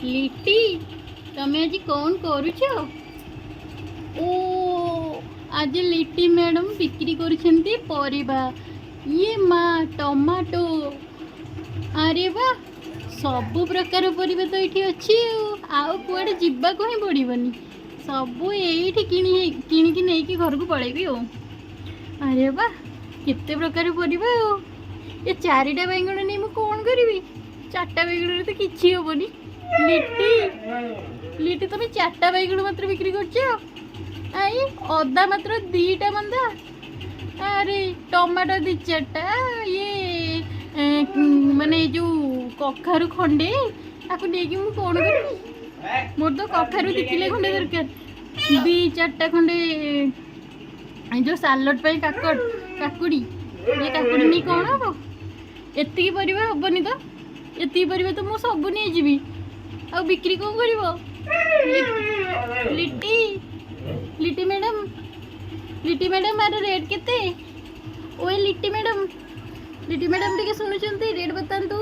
ଲିଟି, ତମେ ଆଜି କ'ଣ କରୁଛ? ଓ, ଆଜି ଲିଟି ମ୍ୟାଡ଼ାମ୍ ବିକ୍ରି କରୁଛନ୍ତି ପରିବା। ଇଏ ମା, ଟମାଟୋ! ଆରେ ବା, ସବୁ ପ୍ରକାର ପରିବା ତ ଏଇଠି ଅଛି ଆଉ। ଆଉ କୁଆଡ଼େ ଯିବାକୁ ହିଁ ପଡ଼ିବନି। ସବୁ ଏଇଠି କିଣିକି ନେଇକି ଘରକୁ ପଳେଇବି ଆଉ। ଆରେ ବା, କେତେ ପ୍ରକାର ପରିବା ଆଉ। ଏ ଚାରିଟା ବାଇଗଣ ନେଇ ମୁଁ କ'ଣ କରିବି? ଚାରିଟା ବାଇଗଣରେ ତ କିଛି ହେବନି। ଲିଟି, ଲିଟି, ତମେ ଚାରିଟା ବାଇଗଣ ମାତ୍ର ବିକ୍ରି କରୁଛ? I, ଅଦା ମାତ୍ର 2ଟା ବନ୍ଧା। ଆରେ, ଟମାଟୋ ଦି ଚାରିଟା, ଇଏ ମାନେ ଏ ଯୋଉ କଖାରୁ ଖଣ୍ଡେ, ତାକୁ ନେଇକି ମୁଁ କ'ଣ କରିବି? ମୋର ତ କଖାରୁ 2 କିଲୋ ଖଣ୍ଡେ ଦରକାର। ଦି ଚାରିଟା ଖଣ୍ଡେ ଏ ଯୋଉ ସାଲଡ଼ ପାଇଁ କାକୁଡ଼ି। ଇଏ କାକୁଡ଼ି ନେଇ କ'ଣ ହବ? ଏତିକି ପରିବା ହବନି ତ। ଏତିକି ପରିବା ତ ମୁଁ ସବୁ ନେଇଯିବି, ଆଉ ବିକ୍ରି କ'ଣ କରିବ? ଲିଟି, ଲିଟି ମ୍ୟାଡ଼ାମ୍, ଲିଟି ମ୍ୟାଡ଼ାମ୍, ଆର ରେଟ୍ କେତେ? ଓଏ ଲିଟି ମ୍ୟାଡ଼ାମ୍, ଲିଟି ମ୍ୟାଡ଼ାମ୍, ଟିକେ ଶୁଣୁଛନ୍ତି? ରେଟ୍ ବତାନ୍ତୁ।